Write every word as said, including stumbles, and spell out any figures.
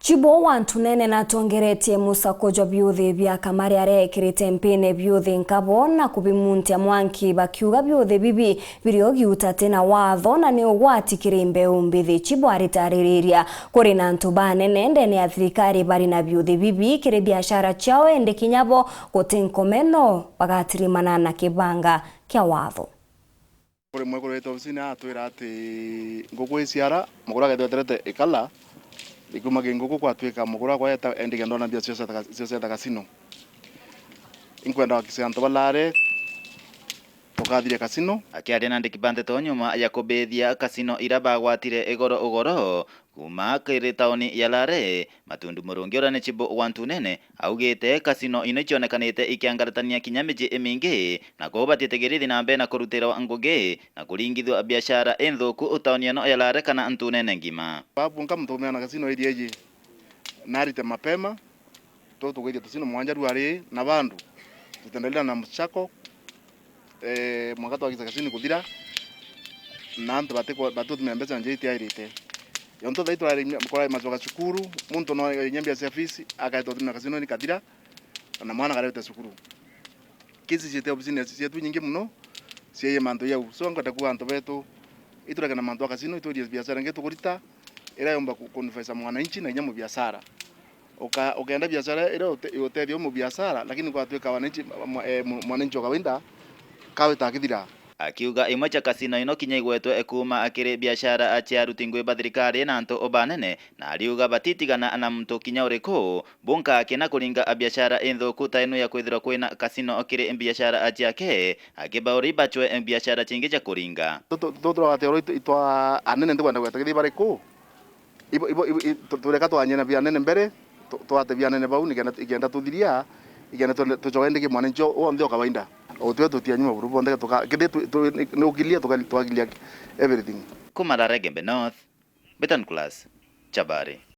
Chibo wa Ntunene natongeretie musako jwa biuthi bia Kamari aria ekirite mpine biuthi nkabo na kubimuntia mwanki, bakiuga biuthi bibi biri o giuta ti na watho na ni ugwati kiri mbeu mbithi. Chibo aritaririria kuri na antu banene ndene ya thirikari bari na biuthi bibi kiri biashara ciao, indi kinya bo guti nkomeno bagatirimana na kibanga kia watho. Kuri mwekuru wetu obisini atwira ati nguku iciara, mukuru akethirwa eterete ikala, ikiuma ki nguku kwatwika mukuru akwa eta endikia ndona mbia cio cietha ka-, cio cietha kasino. Inkwenda wakise antu balare tukathiria kasino. Akiaria na andiki ba nteto nyuma ya kubithia kasino ira bagwatire igoro ugoro, Kuuma kiri tauni ya Lare, Matundu Murungi uria ni chibu wa Ntunene augite kasino ino icionekanite ikiangaratania kinya miji imingi, na kwou batitigiri ithi na mbere na kurutirwa ngugi na kuringithua biashara inthuku tauni ino ya Lare kana Ntunene ngima. Babu nka muntu umeana kasino area iji, narite mapema, tu tugwithia tusino mwanja rwari na bandu, tutendelea na mchako, eh, mwaka twagica kasini kuthira, na antu bati-, batutumira mbeca nja itiairite. Yontu thai turari, kurari macoka cukuru, muntu no inya mbia cia fees, akaeta utumira kasini ni kathira, na mwana akareta cukuru. Kesi ciete obisini cietu nyingi muno, ciaie mantu yau. So, nkwenda kuuga antu betu, itureke na mantu a kasino, itwirie biashara ingi tukurita, ira yomba ku-, kunufaisa mwananchi na inya mubiashara. Uka-, ukenda biashara iria ute-, utethia u mubiashara, lakini kwatwika wananchi, mwa-, eh, mu-, mwananchi wa kawaida, kawita akithira. Akiuga imwe cia kasino ino kinya igwetwe kuuma akiri biashara cia aruti ngui ba thirikari na antu banene, na ariuga batitigana na muntu kinya uriku, bunka akina kuringa biashara inthuku ta ino ya kwithirwa kwina kasino kiri biashara ciake, akibauri bacwe biashara cingi cia kuringa. Tu-, tu-, tu-, turagatira itwa anene ntikwenda gweta kithi bariku. Ibo, ibo, ibo, i-, tu-, tureka twanyie na bianene mbere, tu-, twate bianene bau, nikenda, ikenda tuthiria, ikenda twende, tucoke indi ki mwananchi o-, onthe o kawaida. O twe tutia nyuma buru, bonthe tuka-, kindi tu-, tu-, ni, ni ukilia, tuka-, twakilia everything. Kuma Lare Igembe North, Betan Class, Chabari.